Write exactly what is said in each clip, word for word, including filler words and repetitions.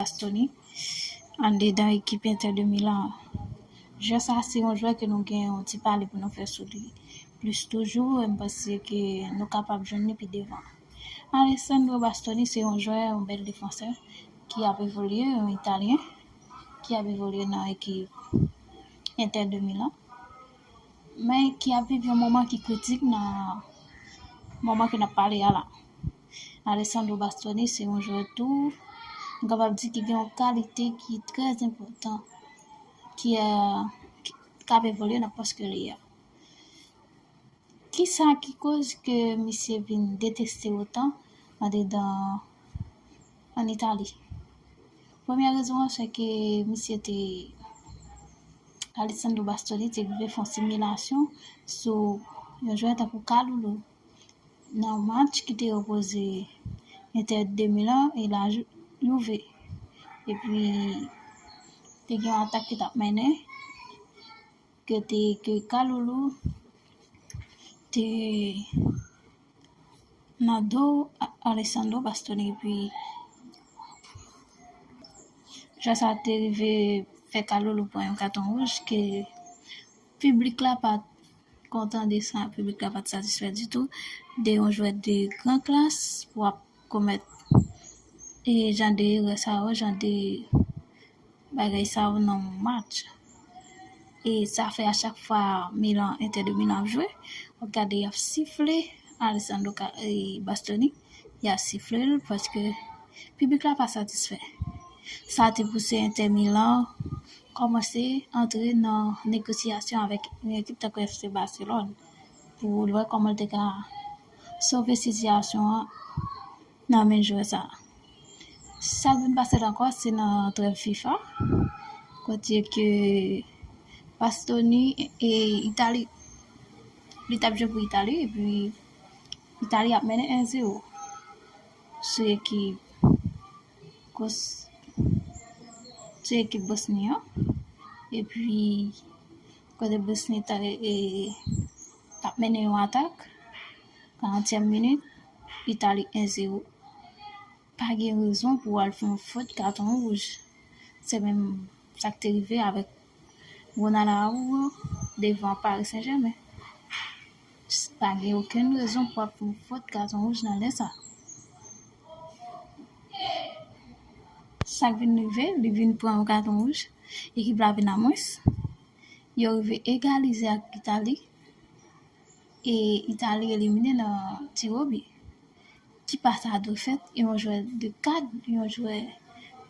Bastoni andedan ekip Inter de Milan an. Jwè sa a se yon jwè ke nou gen yon ti pale pou nou fè sou li plis toujou, e m panse ke nou kapab jwenn li pi devan. Alessandro Bastoni se yon jwè, yon bèl defansè ki ap evolye, yon Italyen ki ap evolye nan ekip Inter de Milan, men ki ap viv yon moman ki kritik nan moman ke n ap pale a la. Alessandro Bastoni se yon jwè tou, m kapab di ki gen yon kalite ki trè enpòtan, ki, euh, ki, k ap evolye nan pòs ke li a. Kisa ki koz ke misye vin deteste otan andedan, ann Itali? Premyè rezon an, se ke misye te, Alessandro Bastoni te rive fè yon similasyon sou yon jwè tankou Kalulu nan match ki te opoze Inter de Milan e la Ju-, Juve. Epi, te gen yon atak ki t ap mennen, ke te, ke Kalulu te nan do A-, Alessandro Bastoni, epi jwè sa te rive fè Kalulu pran yon katon wouj ke piblik la pa t kontan de sa, piblik la pa t satisfè ditou de yon jwè de gran klas pou ap komèt e jan de erè sa yo, jan de bagay sa yo nan yon match. E sa fè a chak fwa Milan, Inter de Milan ap jwe, w ap gade y ap sifle Alessandro Ca-, e Bastoni, y ap sifle l paske piblik la pa satisfè. Sa te pouse Inter Milan kòmanse antre nan negosyasyon avèk yon ekip tankou F C Barcelone pou l wè kòman l te ka sove sitiyasyon an nan men jwè sa a. Sa k vin pase ankò, se nan trèv FIFA, kote ke Bastoni e Itali, li t ap jwe pou Itali, epi Itali ap mennen en zewo sou ekip Kos-, sou ekip Bosni an. Epi, kote Bosni ta, e, t ap mennen yon atak, karantyèm minit, Itali en zewo. Pa gen rezon pou w al fè yon fot katon wouj. Se menm sa k te rive avèk Ronald Araujo devan Paris Saint-Germain. Pa gen okenn rezon pou w ap fè yon fot katon wouj nan lè sa. Sa k vin rive, li vin pran yon katon wouj, ekip la vin a mwens. Yo rive egalize ak Itali, e Itali elimine nan tiro bi. Ki pa sa dwe fèt, yon jwè de kad, yon jwè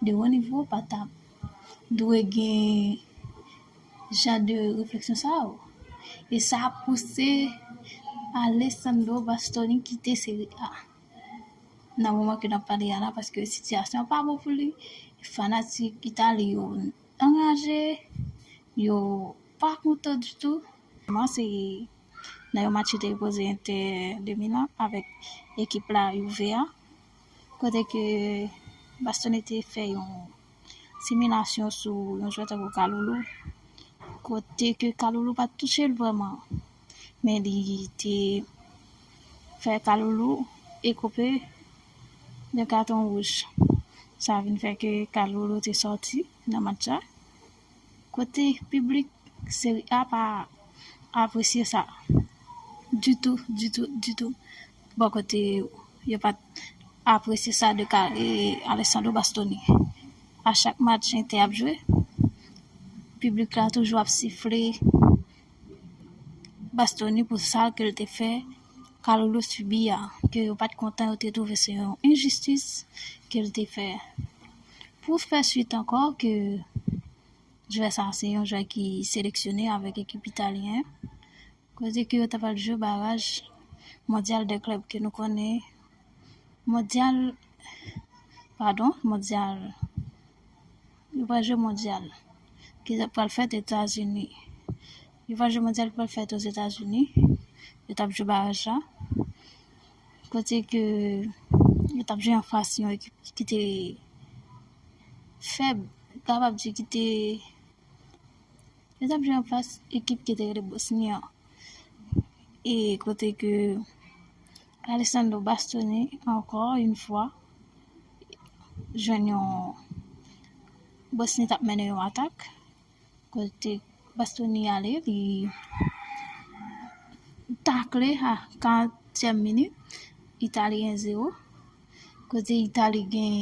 de wo nivo pa t ap dwe gen jan de refleksyon sa yo. E sa pouse Alessandro Bastoni kite Serie A nan moman ke n ap pale a la, paske sitiyasyon an pa bon pou li. Fanatik Itali yo anraje, yo pa kontan ditou. Se nan yon match ki te opoze Inter de Milan avèk ekip la Juve a, kote ke Bastoni te fè yon similasyon sou yon jwè tankou Kalulu, kote ke Kalulu pa t touche l vrèman, men li te fè Kalulu ekope de katon wouj. Sa vin fè ke Kalulu te sòti nan match la, kote piblik Serie A pa apresye sa ditou, ditou, ditou. Bò kote yo, yo pa t apresye sa de ka, e, Alessandro Bastoni. A chak match Inter ap jwe, piblik la toujou ap sifle Bastoni pou sa ke l te fè Kalulu sibi a, ke yo pa t kontan, yo te twouve se yon enjistis ke l te fè. Pou fè swit ankò, ke jwè sa se yon jwè ki seleksyone avèk ekip italyen, kote ke yo ta pral jwe baraj mondyal de klèb ke nou konnen, mondyal, padon, mondyal, yo pral jwe mondyal ki pral fèt Etazini. Yo pral jwe mondyal ki pral fèt Ozetazini. Yo t ap jwe baraj la, kote ke yo t ap jwe anfas yon ekip ki te fèb, kapab di ki te, yo t ap jwe anfas ekip ki te rele Bosni an. E kote ke Alessandro Bastoni, ankò yon fwa, jwenn yon Bosni t ap mennen yon atak. Kote Bastoni ale, li takle a karantyèm minit. Itali en zewo. Kote Itali gen